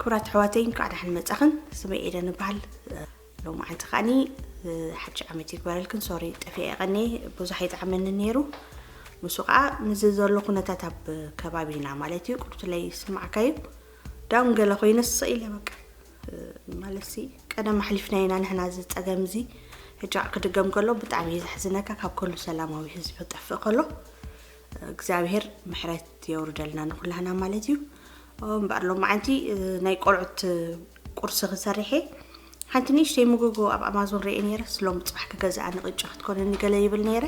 ክቡራት ኣሕዋተይ፣ እንኳዕ ደሓን መጻኽን። ስመይ ኤደን እበሃል። ሎማዓንቲ ከዓኒ ሓድሽ ዓመት ይግበረልክን። ሶሪ፣ ጠፊኤ ቀኒ ብዙሕ ኣይጠዓመኒ ነይሩ። ንሱ ከዓ ምስዚ ዘሎ ኩነታት ኣብ ከባቢና ማለት እዩ፣ ቁርትለይ ስማዕካዩ ዳውን ገለ ኮይነ ስቕ ኢለ በቃ፣ ማለት ሲ ቀደም ኣሕሊፍና ኢና ንሕና እዚ ጸገም እዚ። ሕጂ ክድገም ከሎ ብጣዕሚ እዩ ዘሕዝነካ፣ ካብ ከሉ ሰላማዊ ህዝቢ ክጠፍእ ከሎ እግዚኣብሔር ምሕረት የውርደልና ንኩላህና ማለት እዩ። እምበኣር ሎማዓንቲ ናይ ቆልዑት ቁርሲ ክሰርሐ ሓንቲ ንእሽተይ መጎጎ ኣብ ኣማዞን ርእየ ነይረ። ስሎም ጽባሕ ክገዝኣ ንቕጫ ክትኮነኒ ገለ ይብል ነይረ።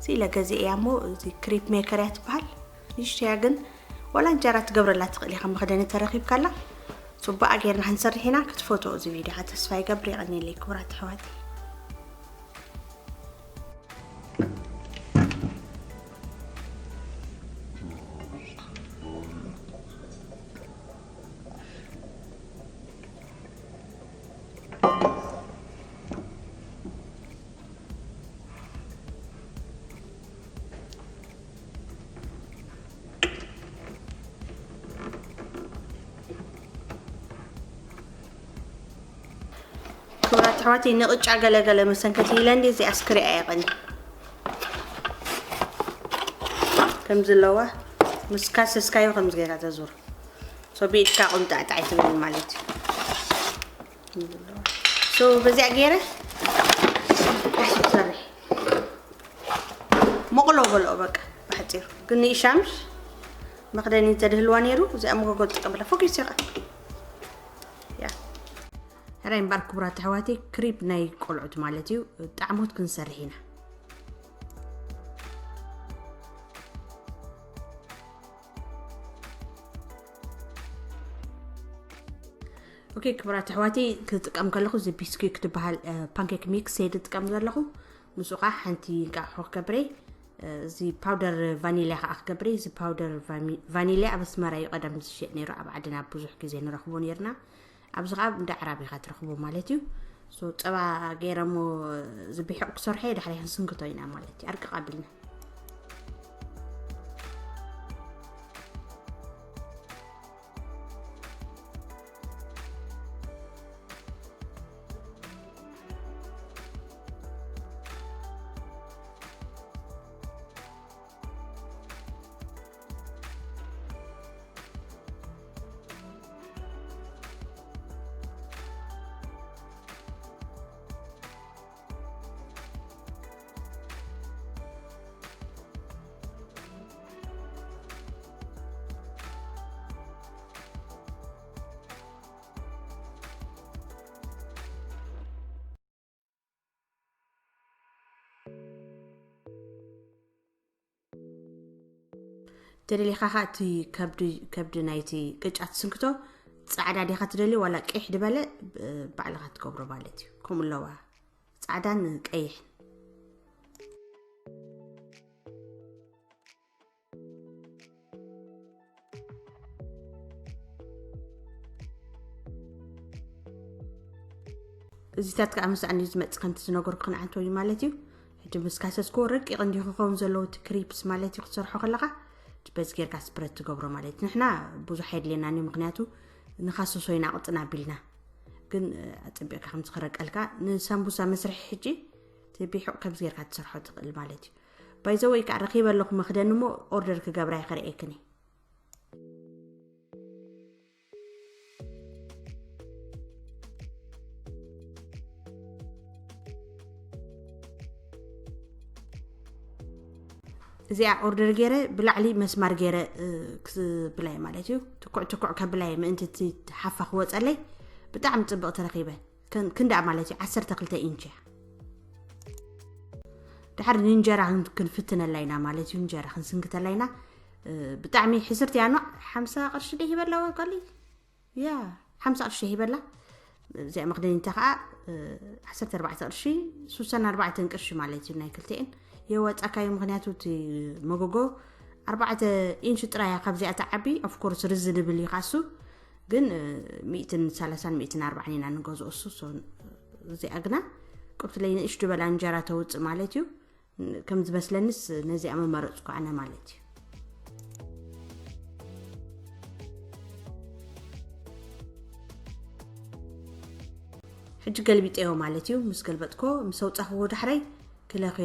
ስኢለ ገዚኤያ እሞ እዚ ክሪፕ ሜከር እያ ትበሃል። ንእሽተያ ግን ዋላ እንጀራ ትገብረላ ትኽእል ኢኻ፣ መኽደኒ ተረኺብካላ። ጽቡቕ ጌርና ክንሰርሕ ኢና። ክትፈትዎ እዚ ቪድዮ ተስፋ ይገብር። የቐንየለይ ክቡራት ኣሕዋተይ። ክቡራት ኣሕዋተይ፣ ንቕጫ ገለገለ መሰንከቲ ኢለ እንዲ እዚኣ ስክሪኣ የቐኒ ከም ዘለዋ ምስ ካሰስካዮ ከምዚ ጌራ ተዙር። ሶ ብኢድካ ቁምጣዕ ጣዕ ትብል ማለት እዩ። ሶ በዚኣ ገይረ ቁርሲ ክሰርሕ። መቕሎ በልኦ በቃ ብሓፂሩ። ግን ንኢሻምሽ መኽደኒ እንተድህልዋ ነይሩ እዚኣ መጎጎ ትጥቀምላ ፎኪስ ኢኻ። ያ። ሕራይ እምበኣር ክቡራት ኣሕዋተይ፣ ክሪፕ ናይ ቆልዑት ማለት እዩ። ጣዕሞት ክንሰርሕ ኢና። ኦኬ ክቡራት ኣሕዋተይ፣ ክጥቀም ከለኹ እዚ ቢስኩት ትበሃል ፓንኬክ ሚክስ እየ ዝጥቀም ዘለኹ። ንሱ ከዓ ሓንቲ እንቃቑሖ ክገብረ፣ እዚ ፓውደር ቫኒልያ ከዓ ክገብረ። እዚ ፓውደር ቫሚ- ቫኒልያ ኣብ ኣስመራ እዩ ቀደም ዝሸጥ ነይሩ፣ ኣብ ዓድና ብዙሕ ግዜ ንረኽቦ ነይርና። ኣብዚ ከዓ እንዳ ኣዕራብ ኢኻ ትረኽቦ ማለት እዩ። ሶ ጸባ ገይረ እሞ ዝብሕቕ ክሰርሖ እየ፣ ዳሕራይ ክንስንክቶ ኢና ማለት እዩ። ኣርቅቕ ኣቢልና። ተደሊኻ ኸዓ እቲ ከብዲ፣ ከብዲ ናይቲ ቅጫ ትስንክቶ ጻዕዳ ዲኻ ትደሊ ዋላ ቂሕ ዝበለ፣ ብ-፣ ባዕልኻ ትገብሮ ማለት እዩ። ከምኡ ኣለዋ። ጻዕዳን ቀይሕን። እዚታት ከዓ ምስኣን እዩ ዝመፅእ፣ ከምቲ ዝነገርኩ ክንዓንቶ እዩ ማለት እዩ። ሕጂ ምስ ካሰስኩ ረቂቕ እንዲዩ ክኸውን ዘለዎ እቲ ክሪፕስ ማለት እዩ። ክትሰርሖ ከለኻ በዚ ጌርካ ስፕረድ ትገብሮ ማለት እዩ። ንሕና ብዙሕ ኣየድልየናን እዩ፣ ምክንያቱ ንኻሰሶ ኢና ቅጥን ኣቢልና። ግን ኣፀቢቕካ ከምዚ ክረቀልካ ንሳምቡሳ መስርሒ ሕጂ እቲ ቢሑቕ ከምዚ ጌርካ ትሰርሖ ትኽእል ማለት እዩ። ባይዘወይ ከዓ ረኺበ ኣለኹ መኽደኒ እሞ ኦርደር ክገብራ እየ ከርእየክን እየ። እዚኣ ኦርደር ገይረ ብላዕሊ መስማር ገይረ፣ እ፣ ክብላየ ማለት እዩ። ትኩዕ ትኩዕ ከብላየ ምእንቲ እቲ ሓፋ ክወፀለይ ብጣዕሚ ፅብቕ ተረኺበ። ክን-፣ ክንዳኣ ማለት እዩ፣ ዓሰርተ ክልተ ኢንች እያ። ድሓር ንእንጀራ ክን-፣ ክንፍትነላ ኢና ማለት እዩ፣ እንጀራ ክንስንክተላ ኢና። እ፣ ብጣዕሚ ሕስርቲ እያ፣ ኖዕ ሓምሳ ቅርሺ ደ ሂበላ ወቀሊ? ያ፣ ሓምሳ ቅርሺ ሂበላ። እዚኣ መኽደኒታ ኸዓ፣ እ፣ ዓሰርተ ኣርባዕተ ቅርሺ፣ ሱሳን ኣርባዕተን ቅርሺ ማለት እዩ ናይ ክልቲኤን። የዋጻካዩ፣ ምኽንያቱ እቲ መጎጎ ኣርባዕተ ኢንች ጥራይ እያ ካብዚኣ ትዓቢ። ኦፍ ኮርስ ርዝንብል እዩ ካሱ፣ ግን፣ እ፣ ሚእትን ሰላሳን ሚእትን ኣርባዓን ኢና ንገዝኦ እሱ። ሶ፣ እዚኣ ግና ቁርትለይ ንእሽቱ በላ እንጀራ ተውጽእ ማለት እዩ። ከም ዝመስለንስ ነዚኣ ምመረጽኩ ኣነ ማለት እዩ። ሕጂ ገልቢጠዮ ማለት እዩ። ምስ ገልበጥኮ ምስ ኣውጻኽዎ ዳሕራይ ክለኸ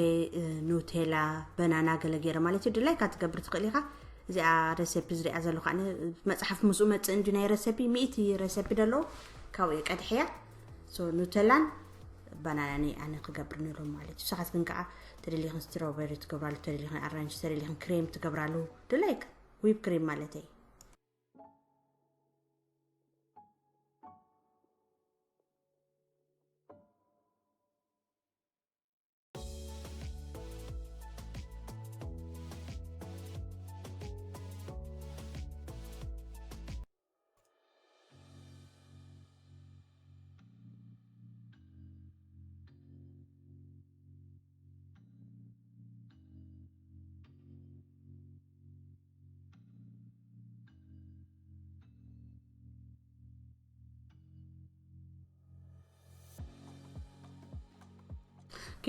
ኑቴላ በናና ገለ ገይረ ማለት እዩ። ድላይካ ትገብር ትኽእል ኢኻ። እዚኣ ረሴፒ ዝሪኣ ዘለኹ ኣነ መፅሓፍ ምስኡ መፅእ እንዲ ናይ ረሴፒ ሚእቲ ረሴፒ ደለዎ ካብኡ የቀድሕያ። ሶ ኑቴላን ባናናን ኣነ ክገብር ንሎም ማለት እዩ። ንስኻትክን ከዓ ተደሊኽን ስትሮበሪ ትገብራሉ፣ ተደሊኽን ኣራንጅ፣ ተደሊኽን ክሬም ትገብራሉ። ድላይክ ዊፕ ክሬም ማለት እዩ።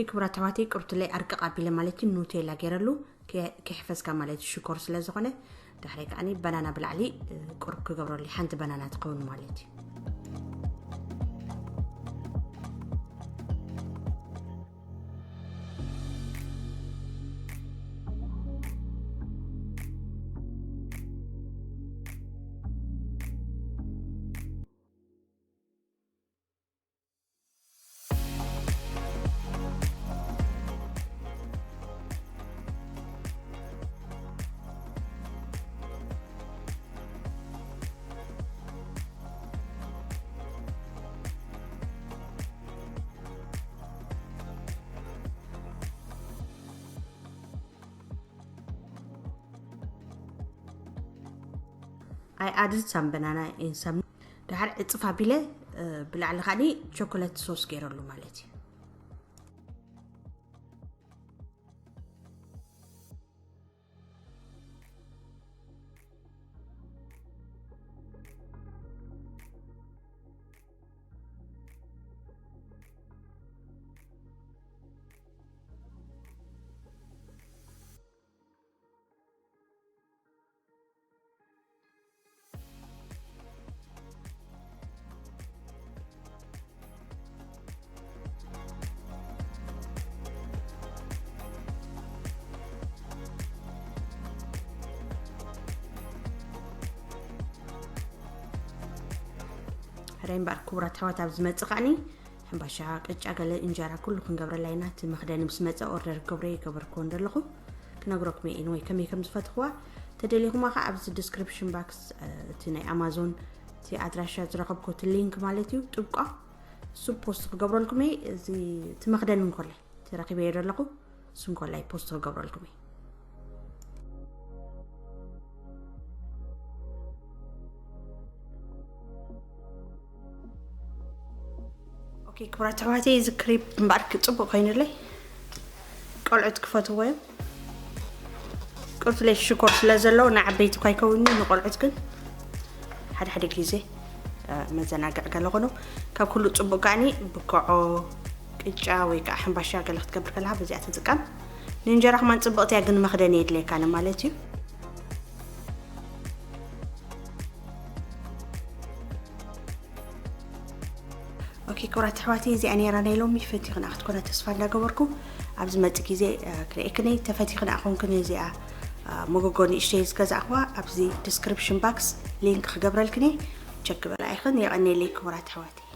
ክቡራት ኣሕዋተይ፣ ቁርብትለይ ኣርቅቕ ኣቢለ ማለት እዩ ኑቴላ ገይረሉ። ክሕፈስካ ማለት እዩ ሽኮር ስለ ዝኾነ። ድሕሪ ከዓኒ በናና ብላዕሊ ቁርብ ክገብረሉ፣ ሓንቲ በናና ትኸውን ማለት እዩ። I added some banana and some ድሓር ዕፅፍ ኣቢለ ብላዕሊ ካኒ ቸኮለት ሶስ ገይረሉ ማለት እዩ። ሕራይ እምበኣር ክቡራት ኣሕዋት፣ ኣብ ዝመጽእ ከዓኒ ሕምባሻ፣ ቅጫ፣ ገለ እንጀራ ኩሉ ክንገብረላ ኢና። እቲ መኽደኒ ምስ መጸ ኦርደር ክገብሮ ይገበርክዎ እንደለኹ ክነግረኩም እየ። ወይ ከመይ ከም ዝፈትኽዋ ተደሊኹማ ከኣ ኣብዚ ዲስክሪፕሽን ባክስ እቲ ናይ ኣማዞን እቲ ኣድራሻ ዝረኸብኮ እቲ ሊንክ ማለት እዩ ጥብቋ እሱ ፖስት ክገብረልኩም እየ። እዚ እቲ መኽደኒ እንኮላይ ተረኺበዮ ዘለኹ እሱ እንኮላይ ፖስት ክገብረልኩም እየ። ኦኬ ክቡራት ኣሕዋተይ፣ እዚ ክሪፕ እምበኣር ጽቡቕ ኮይኑለይ። ቆልዑት ክፈትዎ እዮም። ቁርብትለይ ሽኮር ስለ ዘለዎ ንዓበይቲ እኳ ይከውን እዩ፣ ንቆልዑት ግን ሓደ ሓደ ግዜ መዘናግዕ ገለ ኮኑ። ካብ ኩሉ ጽቡቕ ከዓኒ ብኮዖ ቅጫ ወይ ከዓ ሕምባሻ ገለ ክትገብር ከለካ በዚኣ ትጥቀም። ንእንጀራ ከማን ጽብቕቲ እያ፣ ግን መኽደኒ የድልየካ ማለት እዩ። ኦኬ ክቡራት ኣሕዋተይ፣ እዚኣ ነይራ ናይ ሎሚ። ፈቲኽና ክትኮና ተስፋ እንዳገበርኩ ኣብ ዝመጽእ ግዜ ክርእየክን እየ። ተፈቲኽና ኮንክን እዚኣ መጎጎ ንእሽተይ ዝገዛእኽዋ ኣብዚ ዲስክሪፕሽን ባክስ ሊንክ ክገብረልክን እየ። ቸክ በላ ኢኽን። የቐንየለይ ክቡራት ኣሕዋተይ።